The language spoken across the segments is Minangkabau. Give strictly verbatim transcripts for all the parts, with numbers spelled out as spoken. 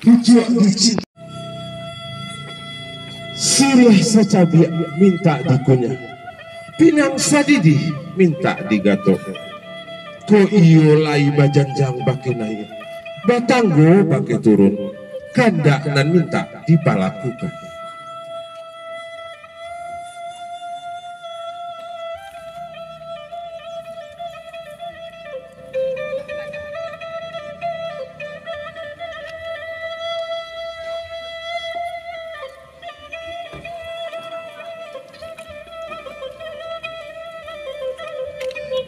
Pucuak di cinta. Siriah sacabiak mintak dikunyah. Pinang sadidih mintak digatok. Kok iyo lai bajanjang bakeh naiak, batanggo bakeh turun, kandak nan mintak dipalakukan.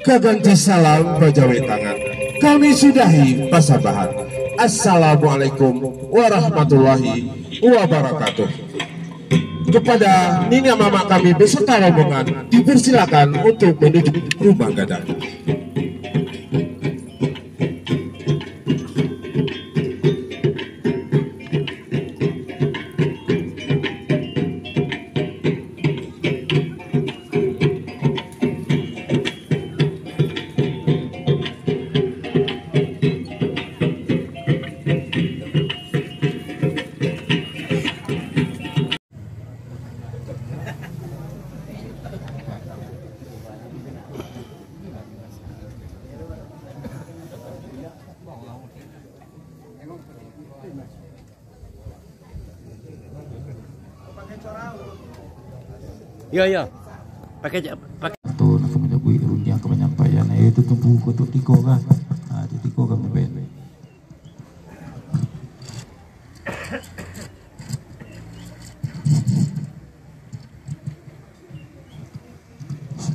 Ka ganti salam bajawek tangan, kami sudahi pasambahan. Assalamualaikum warahmatullahi wabarakatuh. Kepada niniak mamak kami beserta rombongan, dipersilakan untuk menuju rumah gadang. Yo, yo. Pakai, pakai. Atau nak manyabuik rundiang ka panyampaian, eh, itu tumpu kotok tiko kah? Ah, tu tiko kah, mungkin.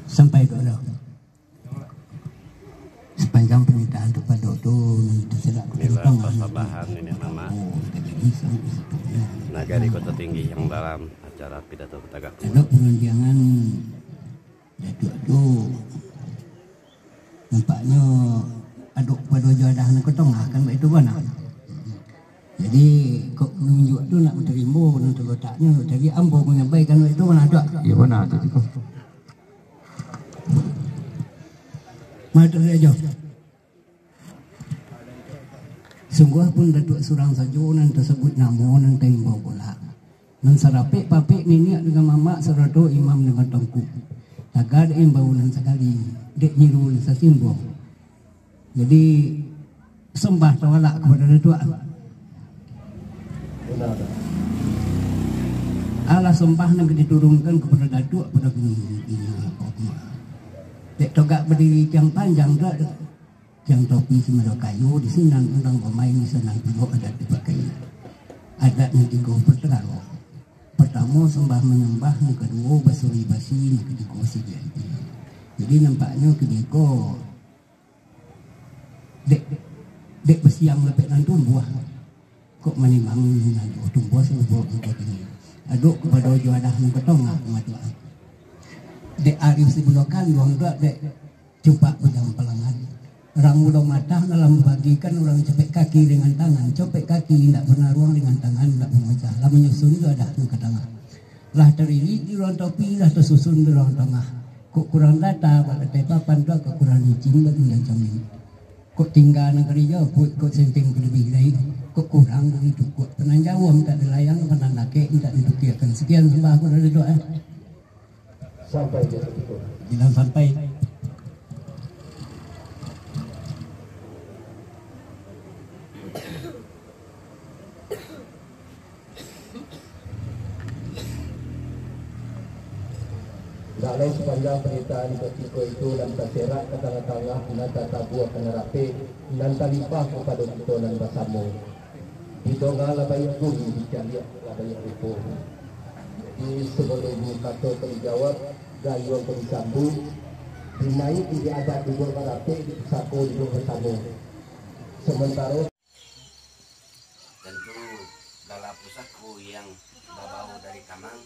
Sampai dulu. Sapanjang panitahan tu pado tu, nan tasilap. Inilah pasambahan niniak mamak. Oh, tak jadi, sama satu. Nagari Kota Tinggi yang dalam acara pidato batagak. Ado parundiangan Datuak tu, nampaknyo adok pado jo adah nan ka tangah, kan baitu bana. Jadi, kok nunjuak tu nak batarimo nan talotaknyo, jadi ambo manyambaikan baitu bana, Tuak. Iyo, bana tu, Tuak. Matuak sajo. Sungguahpun Datuak surang sajo nan tasabuik namo nan taimbau bulak. Nan sarapek-papek niniak dengan mamak sarato imam dengan tuangku. Taga dek imbau nan sakali, dek nyiru nan sasimbua. Jadi, sambah tawalak kapado Datuak. Alah sambah nan ka diturunkan kapado Datuak pado gunung. Dek togak badiri tiang panjang tu, Tiang topi sumando kayo, di sinan urang bamain, di sinan pulo adat dipakai. Adat nan tigo parkaro. Partamo, sambah manyambah, nan kaduo, basuri basi, nan katigo, siriah ati. Jadi, nampaknyo katigo, dek, dek basiang lapek nan tumbuah. Kok manimang nan tumbuah sarupo angko kini. Adok kapado jo adah nan ka tangah, matuak. Dek arif sibulokan, duang duak, dek Cumpak Bujang Palangan. Urang Bulo Matah dalam babagikan urang copek kaki dengan tangan. Copek kaki indak pernah ruang, dengan tangan indak pernah pacah. Lah manyusun tu adah tu ka tangah. Lah taririk di ruang topi, lah tasusun di ruang tangah. Kok kurang data, bak latai papan tu, kok kurang licin, bak tingga camin. Kok tingga nan karijo, kok, kok senteng tu labiah lai. Kok kurang dari tu, kok pananjauah mintak dilayang, panandakek mintak ditukiakan. Sekian sambah ku dari doa. Sampai di situ. Bilang sampai. Ndak lai sapanjang panitahan di katiko itu nan taserak ka tangah-tangah, nan tatabua ka nan rapek, nan talimpah kapado kito nan basamo. Didonga lah baiak bunyi, dicaliak lah baiak rupo. Jadi, sabalum kato ka dijawab, gayuang ka disambuik, dinaiki di adat duduak barapek, di pusako duduak basamo. Samantaro. Tantu, gala pusako yang babao dari kamang,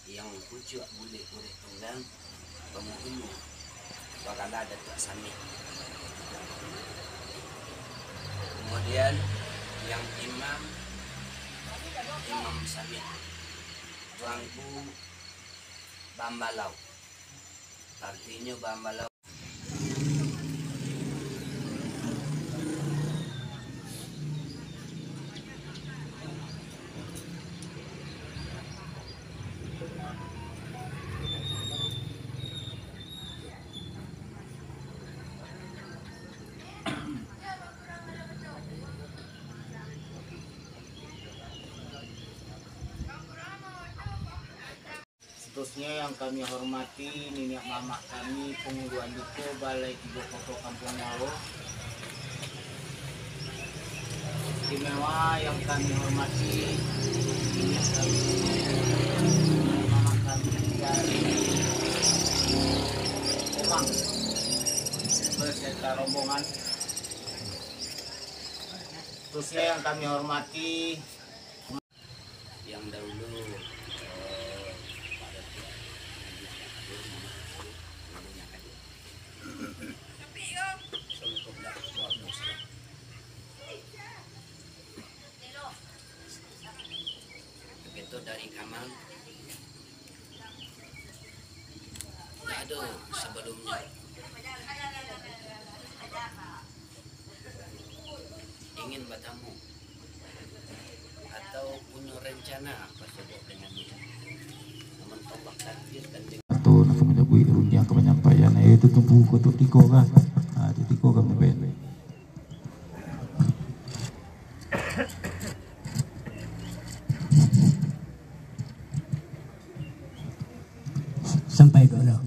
yang pucuak bulek urek tunggang, panghulu bagala Datuak Samik. Kamudian, yang imam, Imam Samik. Tuanku Bambalau. Artinyo Bambalau. Khususnya yang kami hormati niniak mamak kami, Pangulu Andiko, Balai Tigo Koto Kampuang Muaro. Istimewa yang kami hormati niniak kami, mamak kami dari Komang beserta rombongan. Khususnya yang kami hormati yang dahulu, eh, pada pihak yang hadir, dulu yang hadir. Assalamualaikum warahmatullahi wabarakatuh. Begitu dari Kamang, tidak ada sebelumnya. Ingin bertemu atau punya rencana apa saja dengan dia. Namun Allah takdirkan dengan Atau nak manyabuik rundiang ka panyampaian, eh, itu tumpu ko tu tiko kah? Ha, tu tiko kah mungkin? Sampai tu lah.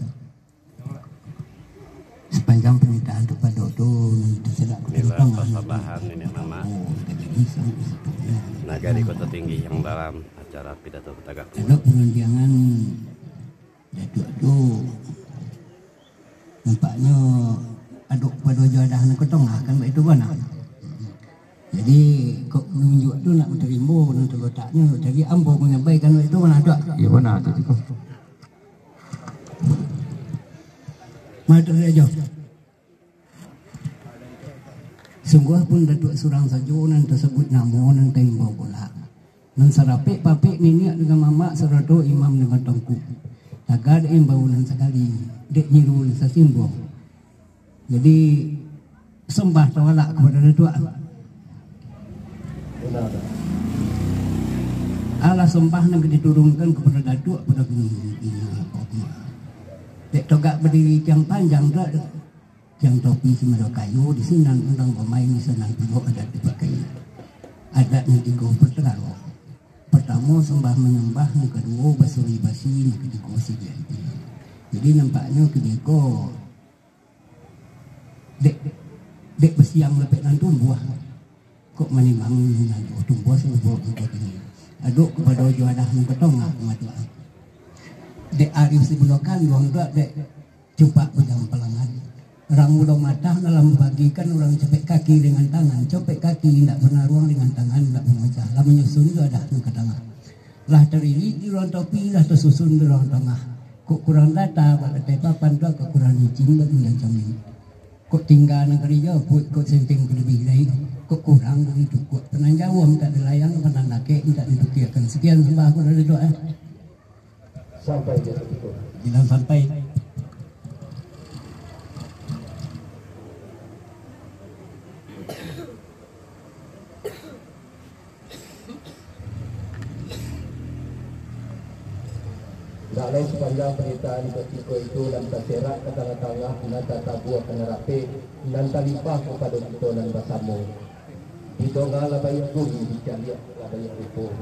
Sepanjang pernyataan tu pado tu, nan terserak Inilah pertambangan persembahan nenek mamak Oh, tak jadi sampai sepuluh. Nagari Kota Tinggi yang dalam acara pidato tagak Ada perundiangan Datuk tu, nampaknyo adok pado jo adah nan ka tongah kan, baitu bana. Jadi, kok nunjuak tu nak manarimo nan talotaknyo, jadi ambo manyabaikan baitu bana, Dok. Iyo, bana tu, Ciko. Mari, Dok, sajo. Sungguahpun Datuak surang sajo nan tasabuik namo nan taimbau bulak. Nan sarapek-papek niniak dengan mamak sarato imam dengan tangku. Taga dek imbau nan sakali, dek nyiru nan sasimbuang. Jadi, sambah tawalak kapado Datuak. Alah sambah nan ka diturunkan kapado Datuak pado kini. Dek togak badiri tiang panjang tu, Tiang topi sumando kayo, di sinan urang bamain, di sinan pulo adat dipakai. Adat nan tigo parkaro. Partamo, sambah manyambah, nan kaduo, basuri basi, nan katigo, siriah ati. Jadi, nampaknyo kini ko dek, dek basiang lapek nan tumbuah. Kok manimang nan tumbuah sabuah bukik ini. Adok kapado jo adah nan ka tongah, matuak. Dek arif sibulokan, duang duak dek Cupak pajam palangan. Urang mudo matah dalam mambagikan urang copek kaki dengan tangan. Copek kaki indak panaruang dengan tangan, indak pamacah. Lah manyusun jo adah tu ka tangah. Lah taririk di ruang topi, lah tasusun di ruang tangah. Kok kurang data, bak lantai papan tu, kok kurang licin, bak tingga camin. Kok tingga nan karijo, kok, kok senting ka labiah lai. Kok kurang, bak itu, kok pananjau, mintak dilayang, panandakek, mintak ditukiakan. Sekian sambah ku dari doa. Sampai di situ. Bilang sampai. Ndak lai sapanjang paritahan di katiko itu nan taserak ka tangah-tangah, nan tatabua ka nan rapek, nan talipah kapado kito nan basamo. Didonga lah baiak bunyi, dicaliak lah baiak rupo.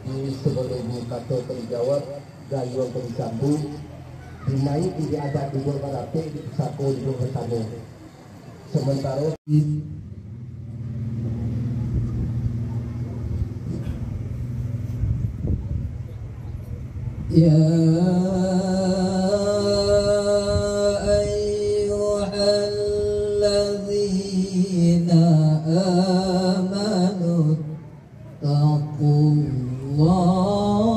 Jadi, sabalum kato ka dijawab, gayuang ka disambuik, dinaik di adat duduak barapek, di pusako duduak basamo. Samantaro يا أيها الذين آمنوا اتقوا الله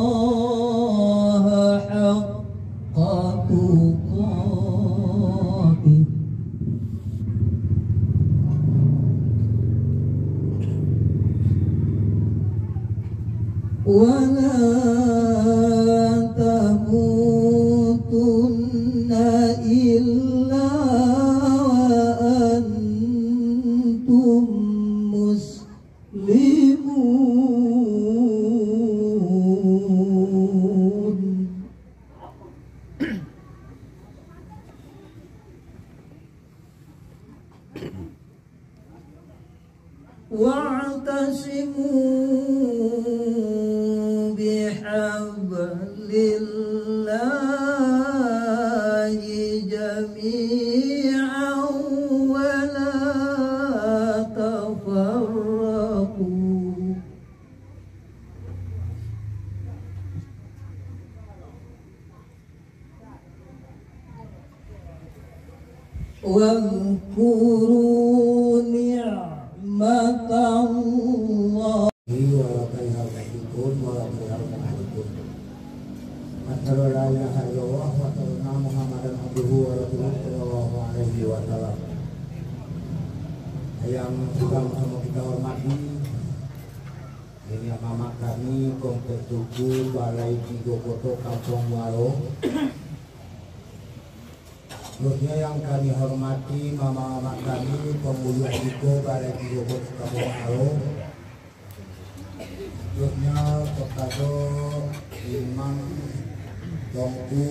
حق تقاته ولا تموتن إلا وأنتم مسلمون. واعتصموا بحبل الله الله جميعا ولا تفرقوا. واذكروا نعمة الله. Wa la ilaha illallah. Asyhadu an la ilaha illallah wa asyhadu anna Muhammadan abduhu wa rasuluh sallallahu alaihi wasallam. Yang sudah sama kita hormati, niniak mamak kami, Kompleks Tugu, Balai Tigo Koto, Kampuang Muaro. Seterusnya yang kami hormati, mamak-mamak kami, pangulu Jiko, Balai Tigo Koto, Kampuang Muaro. Seterusnya kepada Imam Tuanku,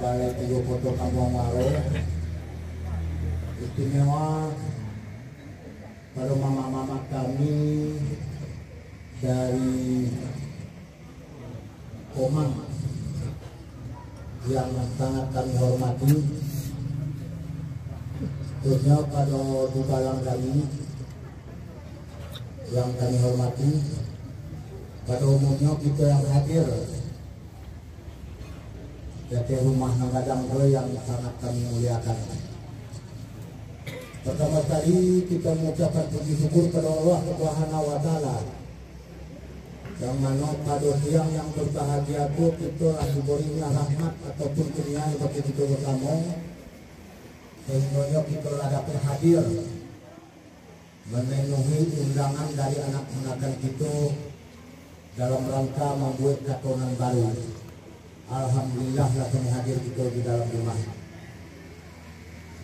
Balai Tigo Koto, Kampuang Muaro. Istimewa pada mamak-mamak kami dari Komang yang sangat kami hormati, khususnya pada dubalang kami yang kami hormati, pada umumnya kita yang hadir di rumah nan gadang tu yang sangat kami muliakan. Pertama sekali, kita mengucapkan puji syukur kepada Allah Subhanahu wa Ta'ala, yang mano pado siang yang berbahagia tu, kita lah diberinya rahmat ataupun kurnia bagi kita bersama, sehingga kita lah dapat hadir memenuhi undangan dari anak ponakan kita dalam rangka mambuek kato nan baru. Alhamdulillah, lah kami hadir kito di dalam rumah.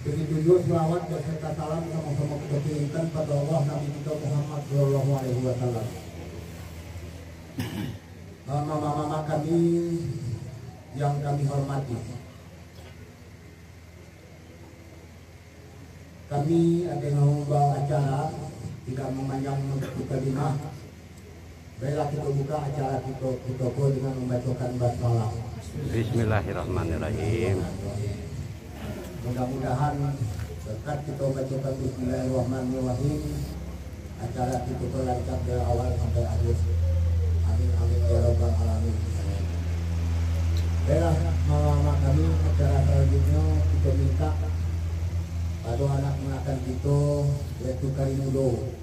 Begitu juo salawat beserta salam samo-samo kito kirimkan pada Allah, Nabi kito Muhammad sallallahu alaihi wasallam. Mama-mama kami yang kami hormati, kami akan mambao acara, tidak mamanjang mukadimah. Baiklah, kito buka acara kito, kito ko dengan mambacokan basmalah. Bismillahirrahmanirrahim. Mudah-mudahan berkat kito bacokan Bismillahirrahmanirrahim, acara kito ko lancar dari awal sampai akhir. Amin, amin, ya rabbal alamin. Baiklah, mamak kami, acara salanjuiknyo kito mintak pado anak ponakan kito, yaitu Karimudo,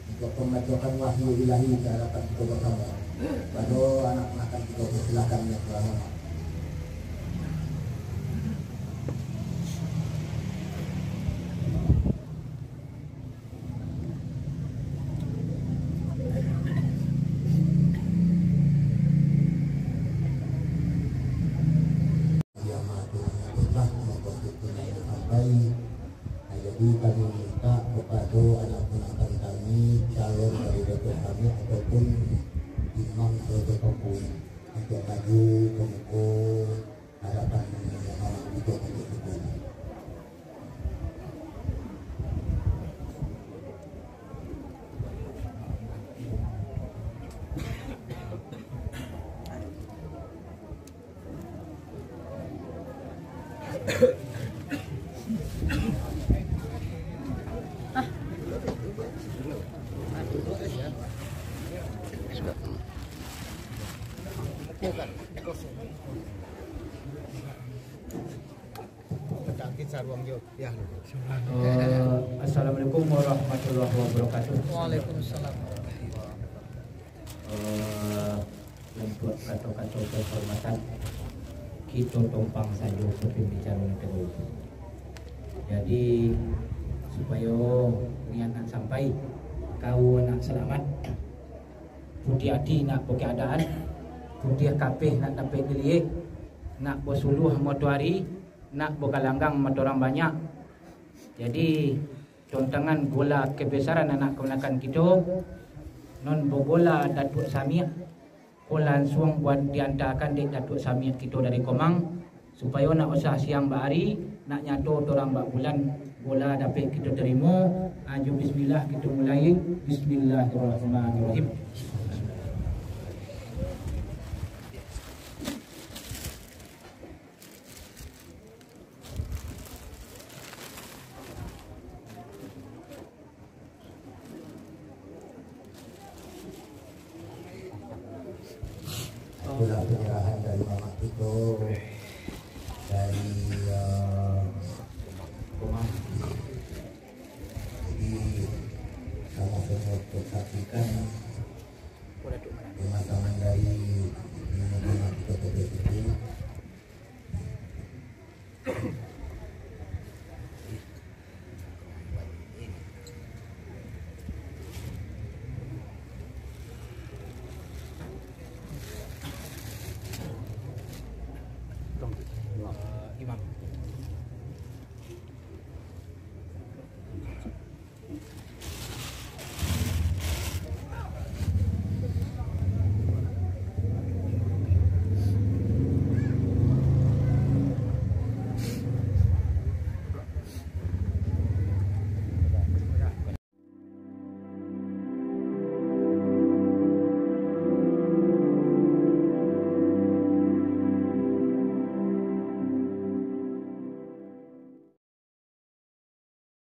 untuak mambacokan wahyu ilahi ka hadapan kito basamo. Pado anak ponakan kito, silakan, ya, silakan. Yang Maha Tuhan yang telah memperhitungkan sampai. Nah, jadi kami minta kepada anak ponakan kami, calon dari Datuk kami ataupun imam Datuk Kampung, untuk maju ke muka hadapan Muhammad untuk maju ke muka. Eh, Assalamualaikum warahmatullahi wabarakatuh. Waalaikumsalam. Eh, untuak kato-kato penghormatan, kito tompang sajo ka pambicaro nan tabaik. Jadi, supayo niat nak sampai, kawa nak salamat, putiah ati nak bakaadaan, putiah kapeh nak dapek diliek, nak basuluah matoari, nak bagalanggang mato urang banyak. Jadi, tantangan gola kabesaran anak kamanakan kito, nan bagola Datuak Samiak, ko lansuang buat diantakan dek Datuak Samiak kito dari Komang, supayo nak usah siang baari, nak nyato torang bak bulan, gola dapek kito tarimo. Ajo bismillah kito mulai. Bismillahirrahmanirrahim. Itulah penyerahan dari mamak kito, dari, eh,